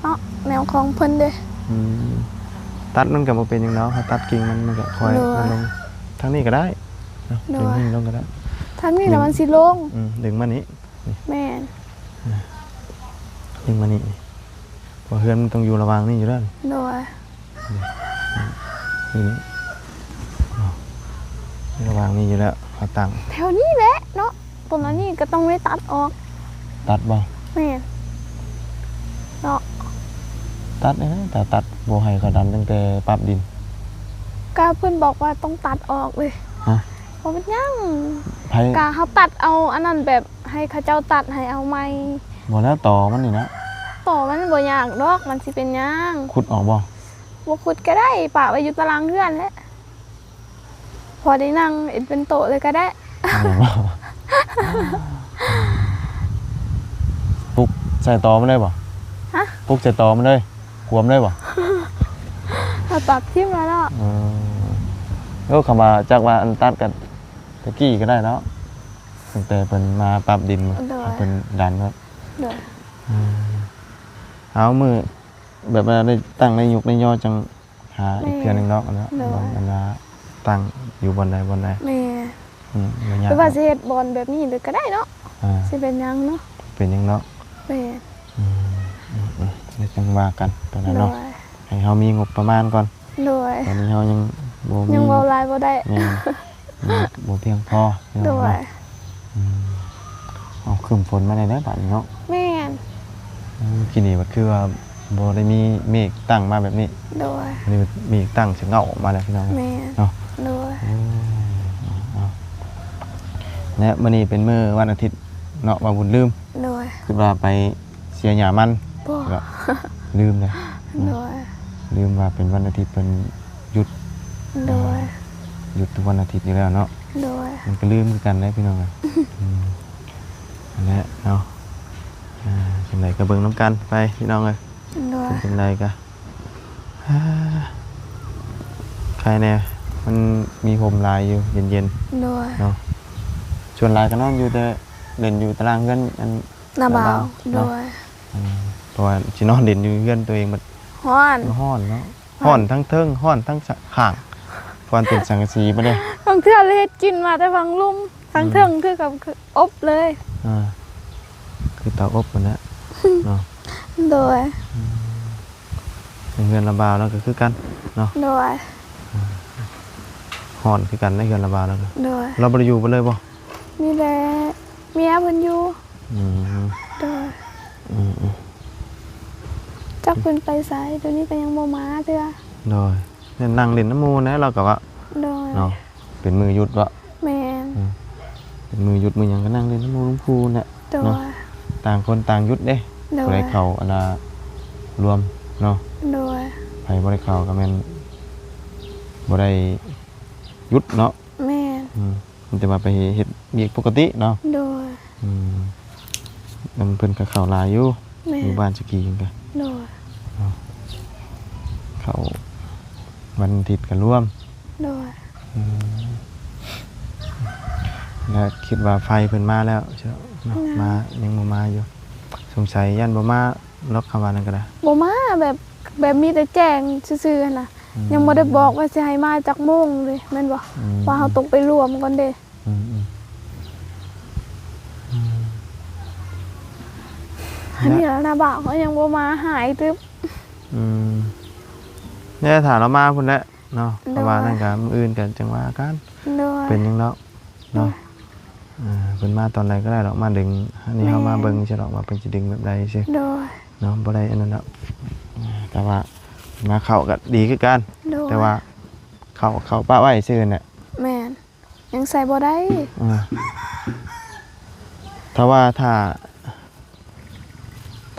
ເນາະ ແນວຂອງເພິ່ນເດ້. ອືມ ຕັດມັນກະບໍ່ເປັນຫຍັງດອກ ເຮົາຕັດກິ່ງມັນ ມັນກະຄ່ອຍ ໂດຍ ລົງ. ທາງນີ້ກະໄດ້ເນາະ. ໂດຍ. ດຶງມັນລົງກະໄດ້ ທາງນີ້ນະ ມັນຊິລົງ. ອືມ ດຶງມານີ້. ນີ້ ແມ່ນ ດຶງມານີ້ ນີ້ ເພາະເຮືອນມັນຕ້ອງຢູ່ລະຫວ່າງນີ້ຢູ່ແລ້ວ. ໂດຍ. ນີ້ ນີ້ ນີ້ ລະຫວ່າງນີ້ຢູ່ແລ້ວ ເຮົາຕັ້ງ ແຖວນີ້ແຫຼະເນາະ. ຕົ້ນອັນນີ້ກະຕ້ອງໄດ້ຕັດອອກ. ຕັດບໍ່? ແມ່ນເນາະ ຕັດແນ່ ແຕ່ຕັດບໍ່ໃຫ້ເຂົາດັນຕັ້ງແຕ່ປັບດິນ. ກະເພິ່ນບອກວ່າຕ້ອງຕັດອອກເລີຍ. ຮະ? ບໍ່ເປັນຫຍັງ. ໃຜ? ກະເຮົາຕັດເອົາອັນນັ້ນ ແບບໃຫ້ເຂົາເຈົ້າຕັດໃຫ້ເອົາໃໝ່. ບໍ່ແລ້ວ ຕໍມັນນີ້ນະ. ຕໍມັນບໍ່ຍາກດອກ ມັນຊິເປັນຫຍັງ. ຂຸດອອກບໍ່? ບໍ່ຂຸດກໍໄດ້ ປະໄວ້ຢູ່ຕາລາງເຮືອນແຫຼະ. ພໍໄດ້ນັ່ງເອັນເປັນໂຕະເລີຍກໍໄດ້. ແມ່ນບໍ່? ປຸກໃສ່ຕໍມັນເລີຍບໍ່? ຮະ? ປຸກໃສ່ຕໍມັນເລີຍ ຂວມເລີຍບໍ່? ເຮົາຕັດຖິ້ມແລ້ວເນາະ. ເອີ ໂອ້ ຄຳວ່າຈັກວ່າອັນຕັດກັນແຕ່ກີ້ກໍໄດ້ເນາະ ຕັ້ງແຕ່ເພິ່ນມາປັບດິນ ໂດຍ ໃຫ້ເພິ່ນດັນເນາະ. ໂດຍ. ເອີ ເອົາ ມື້ແບບວ່າໄດ້ຕັ້ງໄດ້ຍຸກໄດ້ຍໍ ຈັ່ງ ຫາອີກເທື່ອໜຶ່ງເນາະ. ໂດຍ. ອັນວ່າຕັ້ງຢູ່ບ່ອນໃດບ່ອນໃດ. ແມ່ນ. ອືມ ບໍ່ຍາກ ຫຼືວ່າຊິເຮັດບ່ອນແບບນີ້ເລີຍກໍໄດ້ເນາະ. ອ່າ ຊິເປັນຫຍັງເນາະ ເປັນຫຍັງເນາະ. ແມ່ນ. ອືມ ອືມ ອືມ ດຽວຈັ່ງວ່າກັນຕອນນັ້ນເນາະ. ໂດຍ. ໃຫ້ເຮົາມີງົບປະມານກ່ອນ. ໂດຍ. ຕອນນີ້ເຮົາຍັງບໍ່ມີ ຍັງເວົ້າຫຼາຍບໍ່ໄດ້. ແມ່ນ. ບໍ່ພຽງພໍ. ໂດຍ. ອືມ ເອົາ ຄຶ້ມຝົນມາແດ່ເນາະບາດນີ້ເນາະ. ແມ່ນ. ເອີ ມື້ກີ້ນີ້ບັດຄືວ່າບໍ່ໄດ້ມີເມກຕັ້ງມາແບບນີ້. ໂດຍ. ອັນນີ້ມີຕັ້ງສະເຫງົ້າອອກມາແລ້ວພີ່ນ້ອງ. ແມ່ນ. ເນາະ. ໂດຍ. ເອີ ເອົາ ແລະ ມື້ນີ້ເປັນມື້ວັນອາທິດເນາະ ວ່າບຸນລືມ. ໂດຍ. ຄິດວ່າໄປເສຍຫຍ້າມັນ ບໍ່ ກໍລືມເລີຍ. ໂດຍ. ລືມວ່າເປັນວັນອາທິດເພິ່ນຢຸດ. ໂດຍ. ຢຸດທຸກວັນອາທິດຢູ່ແລ້ວເນາະ. ໂດຍ. ມັນກໍລືມຄືກັນເດ້ພີ່ນ້ອງເອີຍ. ອືມ ນັ້ນແຫຼະເນາະ. ອ່າ ຈັ່ງໃດກໍເບິ່ງນຳກັນໄປພີ່ນ້ອງເອີຍ. ໂດຍ. ເປັນຈັ່ງໃດກໍ ອ່າ ໄຄແດ່ ມັນມີຮົ່ມຫຼາຍຢູ່ ເຢັນໆ. ໂດຍ. ເນາະ ສ່ວນຫຼາຍກໍນອນຢູ່ແຕ່ ເລ່ນຢູ່ຕາລາງເຮືອນອັນ ນ້າບ່າວ. ນ້າບ່າວ. ໂດຍ. ເນາະ ອືມ ເພາະວ່າຊິນອນຫຼິ້ນຢູ່ເຮືອນຕົວເອງມັນຮ້ອນ ມັນຮ້ອນເນາະ. ຮ້ອນທັງເທິງ ຮ້ອນທັງຂ້າງ ເພາະມັນເປັນສັງກະສີໝົດເດ້. ບາງເທື່ອລະເຮັດກິນມາແຕ່ຝັ່ງລຸ່ມ ທັງເທິງ ອືມ ຄືກັບອົບເລີຍ. ອ່າ ຄືເຕົາອົບຫັ້ນແຫຼະເນາະ. ໂດຍ. ອືມ ເຮືອນລະບ່າວລາວກໍຄືກັນເນາະ. ໂດຍ. ອ່າ ຮ້ອນຄືກັນໃນເຮືອນລະບ່າວລາວ. ໂດຍ. ລາວບໍ່ໄດ້ຢູ່ເບິດເລີຍບໍ່? ມີແຕ່ເມຍເພິ່ນຢູ່. ອືມ ໂດຍ. ອືມໆ ຈັກເພິ່ນໄປໃສ ດຽວນີ້ກໍຍັງບໍ່ມາເທື່ອ. ໂດຍ. ແມ່ນ ນັ່ງຫຼິ້ນນຳໝູ່ແດ່ ລາວກໍວ່າ. ໂດຍ. ເນາະ ເປັນມື້ຢຸດເວາະ. ແມ່ນ. ອືມ ເປັນມື້ຢຸດມື້ຫຍັງກໍນັ່ງຫຼິ້ນນຳໝູ່ນຳຄູ່ແຫຼະ. ໂດຍ. ເນາະ ຕ່າງຄົນຕ່າງຢຸດເດ້. ໂດຍ. ຜູ້ໃດເຂົ້າອັນນ່າລວມເນາະ. ໂດຍ. ໃຜບໍ່ໄດ້ເຂົ້າກໍແມ່ນບໍ່ໄດ້ຢຸດເນາະ. ແມ່ນ. ອືມ ມີແຕ່ວ່າໄປເຮັດວຽກປົກກະຕິເນາະ. ໂດຍ. ອືມ ນຳເພິ່ນກໍເຂົ້າຫຼາຍຢູ່. ແມ່ນ. ຢູ່ບ້ານສະກີຫັ້ນກະ. ໂດຍ. ເຂົ້າວັນອາທິດກໍລວມ. ໂດຍ. ອືມ ແລ້ວຄິດວ່າໄຟເພິ່ນມາແລ້ວເນາະ. ຍັງ. ມາ ຍັງບໍ່ມາຢູ່ ສົງໄສຢ້ານບໍ່ມາ ລັອກຄຳວ່ານັ້ນກໍໄດ້ ບໍ່ມາ ແບບ ແບບມີແຕ່ແຈ້ງຊື່ໆຫັ້ນນະ. ອືມ ຍັງບໍ່ໄດ້ບອກວ່າຊິໃຫ້ມາຈັກໂມງເດ້ ແມ່ນບໍ່? ອືມ ວ່າເຮົາຕ້ອງໄປລວມກ່ອນເດ້. ອືມໆ ອືມ ອັນນີ້ລະນະ ບ່າວເຮົາຍັງບໍ່ມາ ຫາຍຕຶບ. ອືມ ແນ່ ຖ້າລາວມາພຸ້ນແຫຼະເນາະ. ໂດຍ. ເພາະວ່ານັ້ນກໍມື້ອື່ນກໍຈັ່ງວ່າກັນ. ໂດຍ. ເປັນຫຍັງດອກເນາະ. ໂດຍ. ອ່າ ເພິ່ນມາຕອນໃດກໍໄດ້ດອກ ມາດຶງ ອັນນີ້ເຮົາ ແມ່ນ ມາເບິ່ງຊື່ດອກວ່າເພິ່ນຊິດຶງແບບໃດຊື່. ໂດຍ. ເນາະ ບໍ່ໄດ້ອັນນັ້ນດອກ. ອ່າ ແຕ່ວ່າມາເຂົ້າກໍດີຄືກັນ. ໂດຍ. ແຕ່ວ່າເຂົ້າ ເຂົ້າປະໄວ້ຊື່ນັ້ນແຫຼະ. ແມ່ນ ຍັງໃສ່ບໍ່ໄດ້. ອ່າ ຖ້າວ່າ ຖ້າ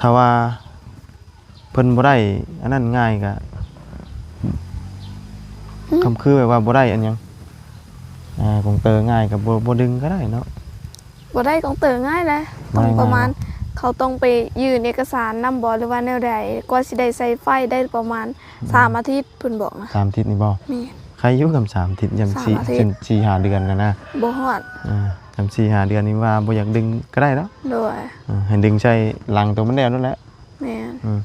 ຖ້າວ່າ ເພິ່ນບໍ່ໄດ້ອັນນັ້ນງ່າຍກະ ອືມ ຄຳຄືແບບວ່າບໍ່ໄດ້ອັນຫຍັງ ອ່າ ກົງເຕີງ່າຍກະບໍ່ ບໍ່ດຶງກະໄດ້ເນາະ. ບໍ່ໄດ້ກົງເຕີງ່າຍແຫຼະ. ຕ້ອງປະມານ ງ່າຍໆ ເຂົາຕ້ອງໄປຍື່ນເອກະສານນຳບໍ່ ຫຼືວ່າແນວໃດ ກວ່າຊິໄດ້ໃສ່ໄຟໄດ້ປະມານ ອືມ ສາມອາທິດ ເພິ່ນບອກນະ. ສາມອາທິດນີ້ບໍ່? ແມ່ນ. ໃຄຢູ່ ຄຳສາມອາທິດ ຍາມສີ່ ສີ່ຫ້າເດືອນນະນະ. ບໍ່ຮອດ. ອ່າ ຍາມສີ່ຫ້າເດືອນນີ້ວ່າບໍ່ຢາກດຶງກະໄດ້ດອກ. ໂດຍ. ເອີ ໃຫ້ດຶງໃສ່ຫຼັງໂຕມັນແລ້ວນັ້ນແຫຼະ. ແມ່ນ. ອືມ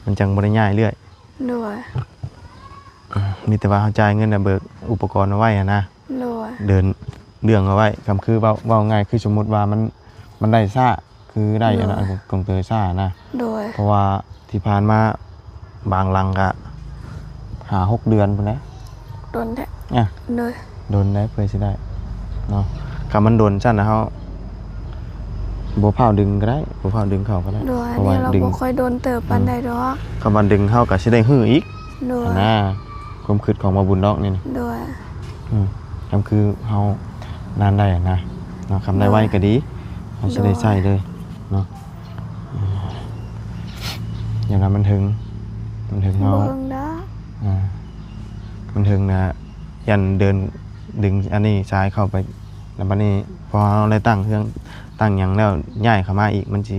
ມັນຈັ່ງບໍ່ໄດ້ຍ້າຍເລື້ອຍ. ໂດຍ. ເອີ ມີແຕ່ວ່າເຮົາຈ່າຍເງິນ ແລະ ເບີກອຸປະກອນເອົາໄວ້ຫັ້ນນະ. ໂດຍ. ເດີນເລື່ອງເອົາໄວ້ ຄຳຄືເວົ້າ ເວົ້າງ່າຍ ຄືສົມມຸດວ່າມັນ ມັນໄດ້ຊ້າ ຄືໄດ້ ໂດຍ ອັນນັ້ນ ກົງເຕີຊ້ານະ. ໂດຍ. ເພາະວ່າທີ່ຜ່ານມາບາງຫຼັງກະຫ້າຫົກເດືອນພຸ້ນແຫຼະ. ດົນແທ້. ອ່ະ ໂດຍ. ດົນໄດ໋ ເພື່ອຊິໄດ້ເນາະ. ຄັນມັນດົນຊັ້ນນະ ເຮົາບໍ່ຟ້າວດຶງກໍໄດ້ ບໍ່ຟ້າວດຶງເຂົ້າກໍໄດ້. ໂດຍ. ເພາະວ່າ ອັນນີ້ລາວບໍ່ຄ່ອຍດົນເຕີບປານໃດດອກ. ອືມ ຄັນວ່າດຶງເຮົາກໍຊິໄດ້ຮື້ອີກ. ໂດຍ. ຫັ້ນນະ ຄວາມຄິດຂອງບ່າວບຸນດອກນີ້ນະ. ໂດຍ. ອືມ ກໍຄືເຮົາ ນານໄດ້ນະເນາະ ຄັນໄດ້ໄວກໍດີ ເຮົາຊິໄດ້ໃຊ້ເລີຍເນາະ. ຢ່າງນັ້ນມັນເຖິງ ມັນເຖິງເຮົາ ບໍ່ເຖິງດອກ ອ່າ ມັນເຖິງນະ ຢ້ານເດີນດຶງອັນນີ້ສາຍເຂົ້າໄປ ແລ້ວບັດນີ້ພໍເຮົາໄດ້ຕັ້ງເຮືອນຕັ້ງຫຍັງແລ້ວ ຍ້າຍເຂົ້າມາອີກ ມັນຊິ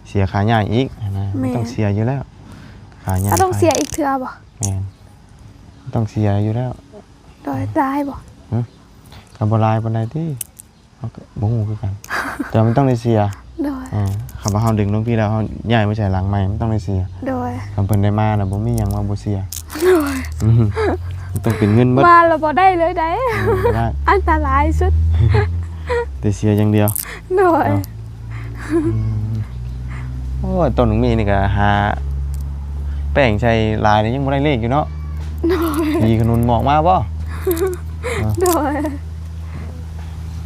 ເສຍຄ່າຍ້າຍອີກນະ. ມັນຕ້ອງເສຍຢູ່ແລ້ວ ຄ່າຍ້າຍ ຕ້ອງເສຍອີກເທື່ອບໍ່? ແມ່ນ ຕ້ອງເສຍຢູ່ແລ້ວ. ໂດຍ ຫຼາຍບໍ່? ຫຶ ກໍບໍ່ຫຼາຍປານໃດຕິ ເຮົາກໍບໍ່ຮູ້ຄືກັນ ແຕ່ວ່າມັນຕ້ອງໄດ້ເສຍ. ໂດຍ ເອີ ຄັນວ່າເຮົາດຶງລົງພີ້ແລ້ວ ເຮົາຍ້າຍໄປໃສ່ຫຼັງໃໝ່ ມັນຕ້ອງໄດ້ເສຍ. ໂດຍ ຄັນເພິ່ນໄດ້ມາແລ້ວ ບໍ່ມີຫຍັງວ່າບໍ່ເສຍ. ໂດຍ ອືມ ມັນຕ້ອງເປັນເງິນເບິດ ມາແລ້ວບໍ່ໄດ້ເລີຍໃດ. ອືມ ບໍ່ໄດ້ ອັນຕະລາຍສຸດ ໄດ້ເສຍຢ່າງດຽວ. ໂດຍ ເນາະ. ອືມ ໂອ້ຍ ຕົ້ນໝາກມີນີ້ກໍຫາແປ້ງໃສ່ຫຼາຍນີ້ຍັງບໍ່ໄດ້ເລກຢູ່ເນາະ. ໂດຍ ມີຂະໜຸນໝອກມາບໍ່? ໂດຍ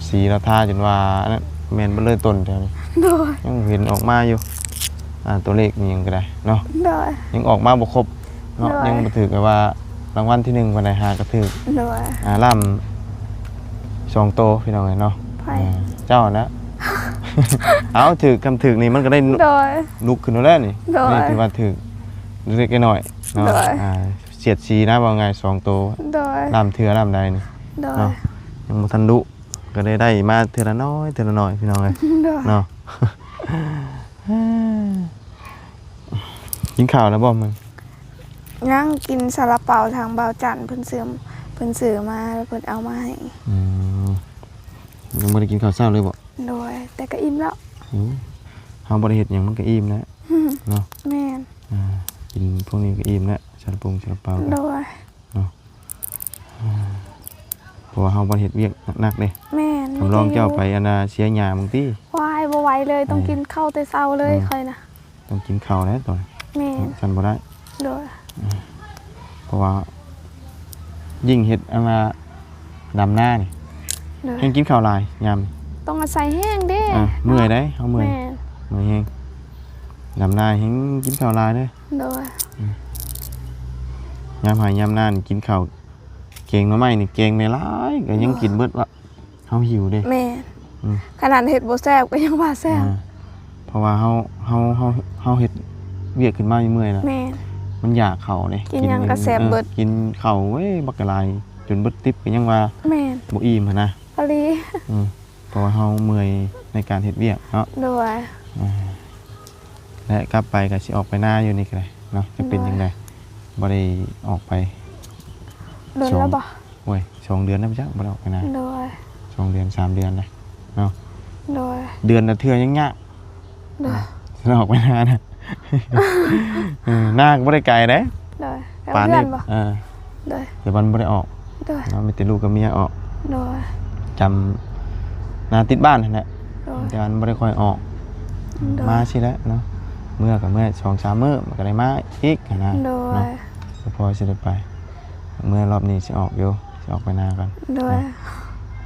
ສີລາວທາຈົນວ່າອັນນັ້ນ ແມ່ນເບິດເລີຍຕົ້ນແຖວນີ້. ໂດຍ ຍັງເຫັນອອກມາຢູ່ ອ່າ ຕົວເລກອີ່ຫຍັງກໍໄດ້ເນາະ. ໂດຍ ຍັງອອກມາບໍ່ຄົບ ເນາະ. ໂດຍ ຍັງບໍ່ຖືກແບບວ່າລາງວັນທີໜຶ່ງປານໃດ ຫາກໍຖືກ. ໂດຍ ອ່າ ລ້ຳສອງໂຕພີ່ນ້ອງເອີຍເນາະ. ໃຜ? ເຈົ້ານະ. ເອົາ ຖືກ ຄັນຖືກນີ້ມັນກໍໄດ້ ໂດຍ ລຸກຂຶ້ນແລ້ວນີ້. ໂດຍ ນີ້ຖືວ່າຖືກເລັກນ້ອຍເນາະ. ໂດຍ ອ່າ ສຽດສີນະ ເວົ້າງ່າຍສອງໂຕ. ໂດຍ ລ້ຳເທື່ອລ້ຳໃດນີ້. ໂດຍ ເນາະ ຍັງບໍ່ທັນລຸກ ກໍໄດ້ ໄດ້ມາເທື່ອລະໜ້ອຍ ເທື່ອລະໜ້ອຍພີ່ນ້ອງເອີຍ. ໂດຍ ເນາະ. ກິນເຂົ້າແລ້ວບໍ່ມື້? ຍັງ ກິນຊາລາເປົາທາງບ່າວຈັນເພິ່ນຊື້ ເພິ່ນຊື້ມາ ແລ້ວເພິ່ນເອົາມາໃຫ້. ອືມ ຍັງບໍ່ໄດ້ກິນເຂົ້າເຊົ້າເລີຍບໍ່? ໂດຍ ແຕ່ກໍອີ່ມແລ້ວ. ໂອ້ ເຮົາບໍ່ໄດ້ເຮັດຫຍັງມັນກໍອີ່ມແລ້ວເນາະ. ແມ່ນ ອ່າ ກິນພວກນີ້ກໍອີ່ມແລ້ວ ຊາລາປົງຊາລາເປົາ. ໂດຍ ເນາະ ເພາະວ່າເຮົາບໍ່ໄດ້ເຮັດວຽກໜັກໆເດ້. ແມ່ນ ຄຳລອງເຈົ້າໄປອັນນ່າເສຍຫຍ້າບາງທີ. ວ້າຍ ບໍ່ໄຫວເລີຍ ຕ້ອງ ອືມ ກິນເຂົ້າແຕ່ເຊົ້າເລີຍ ອືມ ຂ້ອຍນະ. ຕ້ອງກິນເຂົ້າແລ້ວຕອນ ແມ່ນ ຊັ້ນບໍ່ໄດ້. ໂດຍ ອືມ ເພາະວ່າຍິ່ງເຮັດອັນວ່າດຳນານີ້ ໂດຍ ແຮ່ງກິນເຂົ້າຫຼາຍຍາມ ຕ້ອງອາໄສແຮງເດ້. ອ່າ ເມື່ອຍໃດ ເຮົາເມື່ອຍ. ແມ່ນ ເມື່ອຍແຮງ ດຳນາແຮ່ງກິນເຂົ້າຫຼາຍເດ້. ໂດຍ ອືມ ຍາມໄຮ່ຍາມນານີ້ກິນເຂົ້າ ແກງໜໍ່ໄມ້ນີ້ແກງໄດ້ຫຼາຍກໍຍັງ ໂດຍ ກິນເບິດວະ. ເຮົາຫິວເດ້. ແມ່ນ ອືມ ຂະໜາດເຮັດບໍ່ແຊບກໍຍັງວ່າແຊບ. ອ່າ ເພາະວ່າເຮົາ ເຮົາ ເຮົາ ເຮົາເຮັດວຽກຂຶ້ນມາເມື່ອຍແລ້ວ ແມ່ນ ມັນຢາກເຂົ້າເດ້ ກິນຫຍັງກໍແຊບເບິດ. ເອີ ກິນເຂົ້າເວີຍບັກຫຼາຍ ຈົນເບິດຕິບກໍຍັງວ່າ ແມ່ນ ບໍ່ອີ່ມຫັ້ນນະ. ອີ່ຫຼີ ອືມ ເພາະວ່າເຮົາເມື່ອຍໃນການເຮັດວຽກເນາະ. ໂດຍ ອ່າ ແລະ ກັບໄປກໍຊິອອກໄປນາຢູ່ນີ້ກໍໄດ້ເນາະ. ຈະເປັນ ໂດຍ ຈັ່ງໃດ ບໍ່ໄດ້ອອກໄປ ດົນແລ້ວບໍ່? ໂອ້ຍ ສອງເດືອນແລ້ວຈັກບໍ່ໄດ້ອອກໄປນາ. ໂດຍ ສອງເດືອນສາມເດືອນແລ້ວເນາະ. ໂດຍ ເດືອນລະເທື່ອຍັງຍາກ. ໂດຍ ອືມ ອອກໄປນານະ. ເອີ ນາກໍບໍ່ໄດ້ໄກເດ້. ໂດຍ ປານນີ້ ເອີ ໂດຍ ແຕ່ມັນບໍ່ໄດ້ອອກ. ໂດຍ ເນາະ ມີແຕ່ລູກກັບເມຍອອກ. ໂດຍ ຈຳນາຕິດບ້ານຫັ້ນແຫຼະ. ໂດຍ ແຕ່ວ່າມັນບໍ່ໄດ້ຄ່ອຍອອກ. ໂດຍ ມາຊີ້ແຫຼະເນາະ ເມື່ອກໍເມື່ອສອງສາມມື້ ມັນກໍໄດ້ມາອີກຫັ້ນນະ. ໂດຍ ເນາະ ກໍພໍຊິໄດ້ໄປ ເມື່ອລອບນີ້ຊິອອກຢູ່ ຊິອອກໄປນາກ່ອນ. ໂດຍ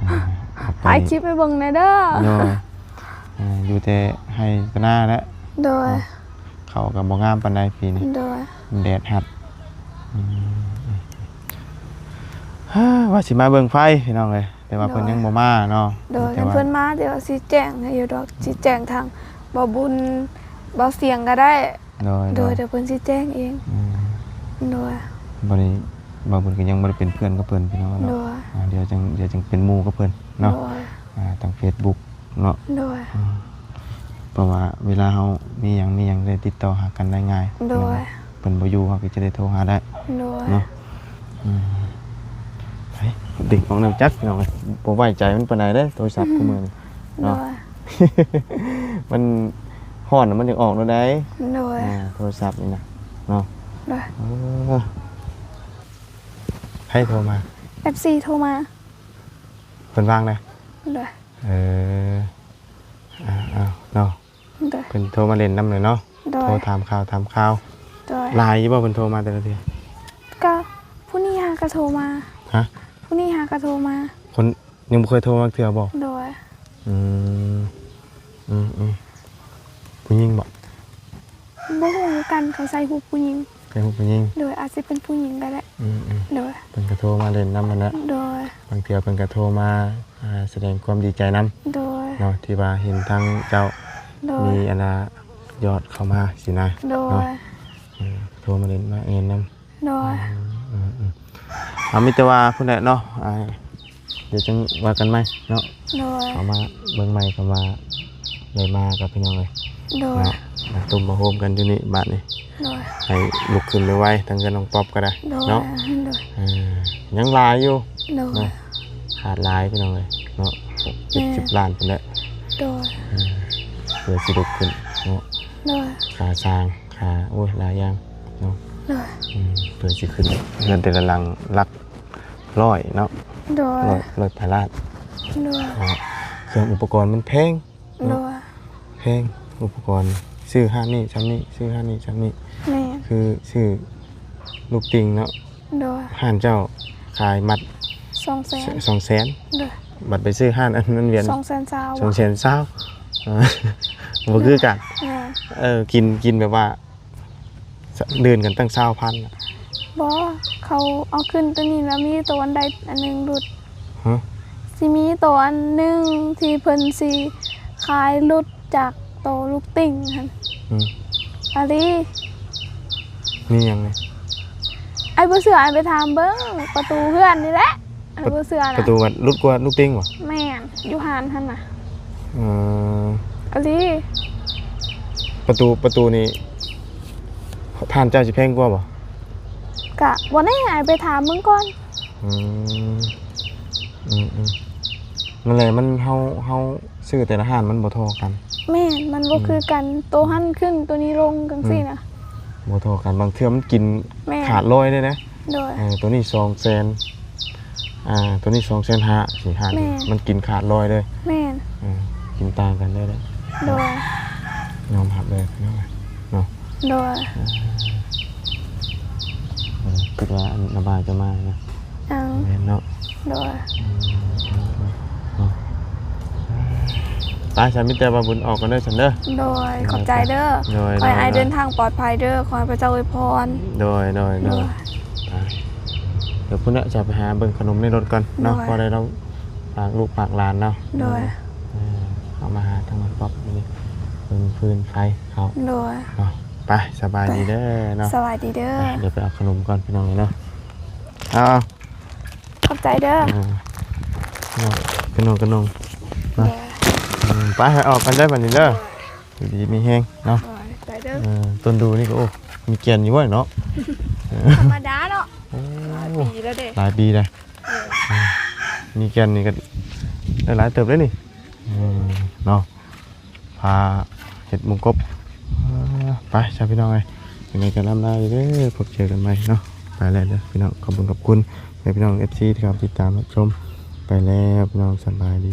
ເນາະ ອືມ ຖ່າຍຄລິບໃຫ້ເບິ່ງແດ່ເດີ. ໂດຍ ເອີ ຢູ່ແຕ່ໄຮ່ແຕ່ນາແຫຼະ. ໂດຍ ເນາະ ເຂົ້າກໍບໍ່ງາມປານໃດປີນີ້. ໂດຍ ແດດຮັດ. ອືມ ວ່າຊິມາເບິ່ງໄຟພີ່ນ້ອງເອີຍ ແຕ່ວ່າເພິ່ນ ໂດຍ ຍັງບໍ່ມາເນາະ. ໂດຍ ແຕ່ວ່າ ຄັນເພິ່ນມາ ດຽວຊິແຈ້ງໃຫ້ຢູ່ດອກ ຊິແຈ້ງທາງບ່າວບຸນ ບ່າວສຽງກໍໄດ້. ໂດຍ ໂດຍ ໂດຍ ດຽວເພິ່ນຊິແຈ້ງເອງ. ອືມ ໂດຍ ບັດນີ້ບ່າວບຸນກໍຍັງບໍ່ໄດ້ເປັນເພື່ອນກັບເພິ່ນພີ່ນ້ອງເນາະ. ໂດຍ ອ່າ ດຽວຈັ່ງ ດຽວຈັ່ງເປັນໝູ່ກັບເພິ່ນເນາະ. ໂດຍ ອ່າ ທາງເຟສບຸກ ເນາະ. ໂດຍ ອືມ ເພາະວ່າເວລາເຮົາມີຫຍັງ ມີຫຍັງໄດ້ຕິດຕໍ່ຫາກັນໄດ້ງ່າຍ. ໂດຍ ເນາະ ເພິ່ນບໍ່ຢູ່ ເຮົາກໍຈະໄດ້ໂທຫາໄດ້. ໂດຍ ເນາະ. ອືມ ເຮີ້ຍ ດຶງອອກນຳຈັກພີ່ນ້ອງເອີຍ ບໍ່ໄວ້ໃຈມັນປານໃດເດ້ໂທລະສັບ ອືມ ຄູ່ມື້ນີ້ເນາະ. ໂດຍ ມັນຮ້ອນມັນຈະອອກໂລດໃດ. ໂດຍ ອ່າ ໂທລະສັບນີ້ນະເນາະ. ໂດຍ ເອີ ໃຜໂທມາ? ເອັຟຊີໂທມາ. ເພິ່ນວ່າງໃດ? ໂດຍ ເອີ ເອົາໆ ເນາະ. ໂດຍ ເພິ່ນໂທມາຫຼິ້ນນຳແຫຼະເນາະ. ໂດຍ ໂທຖາມຂ່າວ ຖາມຂ່າວ. ໂດຍ ຫຼາຍຢູ່ບໍ່ເພິ່ນໂທມາແຕ່ລະເທື່ອ? ກະຜູ້ນີ້ຫາກະໂທມາ. ຮະ? ຜູ້ນີ້ຫາກະໂທມາ. ຄົນຍັງບໍ່ເຄີຍໂທມາເທື່ອບໍ່? ໂດຍ ອືມ ອືມໆ ຜູ້ຍິງບໍ່? ບໍ່ຮູ້ຄືກັນ ເຂົາໃສ່ຮູບຜູ້ຍິງ. ເປັນຜູ້ຍິງ? ໂດຍ ອາດຊິເປັນຜູ້ຍິງກໍໄດ້. ອືມໆ ໂດຍ ເພິ່ນກໍໂທມາຫຼິ້ນນຳຫັ້ນແຫຼະ. ໂດຍ ບາງເທື່ອເພິ່ນກໍໂທມາ ອ່າ ສະແດງຄວາມດີໃຈນຳ. ໂດຍ ເນາະ ທີ່ວ່າເຫັນທາງເຈົ້າ ໂດຍ ມີອັນນ່າຍອດເຂົ້າມາຊີ້ນະ. ໂດຍ ເນາະ ເອີ ໂທມາຫຼິ້ນມາເອີນນຳ. ໂດຍ ອືມໆ ເອົາ ມີແຕ່ວ່າພຸ້ນແຫຼະເນາະ ອ່າ ດຽວຈັ່ງວ່າກັນໃໝ່ເນາະ. ໂດຍ ເຂົ້າມາເບິ່ງໃໝ່ ເຂົ້າມາໄດ້ມາກັບພີ່ນ້ອງເອີຍ. ໂດຍ ເນາະ ມາຕຸ້ມມາໂຮມກັນຢູ່ນີ້ບາດນີ້. ໂດຍ ໃຫ້ລຸກຂຶ້ນໄວໆ ທັງເຮືອນນ້ອງປັອບກໍໄດ້. ໂດຍ ເນາະ ໂດຍ ເອີ ຍັງຫຼາຍຢູ່. ໂດຍ ເນາະ ຂາດຫຼາຍພີ່ນ້ອງເອີຍເນາະ. ແມ່ນ ຫົກເຈັດສິບລ້ານພຸ້ນແຫຼະ. ໂດຍ ເອີ ເພື່ອຊິລຸກຂຶ້ນເນາະ. ໂດຍ ຄ່າສ້າງ ຄ່າ ໂອ້ຍ ຫຼາຍຢ່າງເນາະ. ໂດຍ ອືມ ເພື່ອຊິຂຶ້ນເຮືອນແຕ່ລະຫຼັງຫຼັກຮ້ອຍເນາະ. ໂດຍ ຮ້ອຍ ຮ້ອຍປາຍລ້ານ. ໂດຍ ເນາະ ເຄື່ອງອຸປະກອນມັນແພງເນາະ. ໂດຍ ແພງ ອຸປະກອນ ຊື້ຮ້ານນີ້ຊ່ຳນີ້ ຊື້ຮ້ານນີ້ຊ່ຳນີ້. ແມ່ນ ຄືຊື້ລູກຕິ່ງເນາະ. ໂດຍ ຮ້ານເຈົ້າຂາຍມັດສອງແສນ ສອງແສນ. ໂດຍ ບັດໄປຊື້ຮ້ານອັນນັ້ນວຽນ ສອງແສນຊາວ ສອງແສນຊາວ. ເອີ ບໍ່ຄືກັນ. ແມ່ນ ເອີ ກິນ ກິນແບບວ່າ ເດີນກັນຕັ້ງຊາວພັນນະ. ບໍ່ ເຂົາເອົາຂຶ້ນໂຕນີ້ແລ້ວມີໂຕອັນໃດອັນໜຶ່ງຫຼຸດ. ຮະ? ຊິມີໂຕອັນໜຶ່ງທີ່ເພິ່ນຊິຂາຍຫຼຸດຈາກໂຕລູກຕິ່ງຫັ້ນ. ອືມ ອາລີ ມີຫຍັງນີ້? ອ້າຍບໍ່ເຊື່ອ ອ້າຍໄປຖາມເບິ່ງປະຕູເຮືອນນີ້ແຫຼະ. ປະຕູເຮືອນ ປະຕູວັດຫຼຸດກວ່າລູກຕິ່ງບໍ່? ແມ່ນ ຢູ່ຮ້ານຫັ້ນນະ. ເອີ ອີ່ຫຼີ ປະຕູ ປະຕູນີ້ ຮ້ານເຈົ້າຊິແພງກວ່າບໍ່? ກະບໍ່ແນ່ ອ້າຍໄປຖາມເບິ່ງກ່ອນ. ອືມ ອືມໆ ນັ້ນແຫຼະ ມັນ ເຮົາ ເຮົາຊື້ແຕ່ລະຮ້ານມັນບໍ່ທໍ່ກັນ. ແມ່ນ ມັນບໍ່ຄືກັນ ໂຕຫັ້ນຂຶ້ນ ໂຕນີ້ລົງ ຈັ່ງຊີ້ນະ. ບໍ່ທໍ່ກັນ ບາງເທື່ອມັນກິນ ແມ່ນ ຂາດຮ້ອຍເດ້ນະ. ໂດຍ ເອີ ໂຕນີ້ສອງແສນ ອ່າ ໂຕນີ້ສອງແສນຫ້າ ສີ່ຫ້າ ແມ່ນ ມັນກິນຂາດຮ້ອຍເລີຍ. ແມ່ນ ເອີ ກິນຕ່າງກັນເລີຍ. ໂດຍ ຍອມຮັບເລີຍເນາະ. ໂດຍ ເອີ ຄິດວ່າອັນນາບ່າວຈະມານະ. ຍັງ ແມ່ນເນາະ. ໂດຍ ອືມ ເນາະ ໄປ ຊັ້ນມີແຕ່ວ່າບຸນອອກກ່ອນເດີຊັ້ນເດີ. ໂດຍ ຂອບໃຈເດີ. ໂດຍ ຂໍໃຫ້ອ້າຍເດີນທາງປອດໄພເດີ ຂໍໃຫ້ພະເຈົ້າອວຍພອນ. ໂດຍ ໂດຍ ໂດຍ ໂດຍ ໄປ ດຽວພຸ້ນນະ ຈະໄປຫາເບິ່ງຂະໜົມໃນລົດກ່ອນເນາະ. ໂດຍ ພໍໄດ້ລອງຝາກລູກຝາກຫຼານເນາະ. ໂດຍ ເອີ ເອົາມາຫາທາງນ້ອງປັອບນີ້ ເບິ່ງຟືນໄຟເຂົາ. ໂດຍ ເນາະ ໄປ ສະບາຍດີເດີເນາະ. ສະບາຍດີເດີ. ໄປ ດຽວໄປເອົາຂະໜົມກ່ອນພີ່ນ້ອງເອີຍເນາະ. ເອົາ ຂອບໃຈເດີ. ເອີ ເນາະ ກະໜົງ ກະໜົງເນາະ. ໂດຍ ອືມ ໄປ ໃຫ້ອອກກັນໄດ້ບັດນີ້ເດີ. ໂດຍ ຢູ່ດີມີແຮງເນາະ. ໂດຍ ໄປເດີ. ເອີ ຕົ້ນດູ່ນີ້ກໍ ໂອ້ ມີແກ່ນຢູ່ເວີ້ຍເນາະ. ທຳມະດາເນາະ. ໂອ້ ຫຼາຍປີແລ້ວເດ້ ຫຼາຍປີແລ້ວ. ເອີ ເອີ ມີແກ່ນນີ້ກໍໄດ້ຫຼາຍເຕີບເດ້ນີ້. ເອີ ເນາະ ພາເຮັດມຸງກົບ. ເອີ ໄປຊະພີ່ນ້ອງເອີຍ ຍັງໄງກໍລຳລາເດີ ພົບເຈີກັນໃໝ່ເນາະ. ໄປແລ້ວເດີພີ່ນ້ອງ ຂອບຄຸນ ຂອບຄຸນໃຫ້ພີ່ນ້ອງເອັຟຊີທີ່ເຂົ້າມາຕິດຕາມຮັບຊົມ. ໄປແລ້ວພີ່ນ້ອງ ສະບາຍດີ.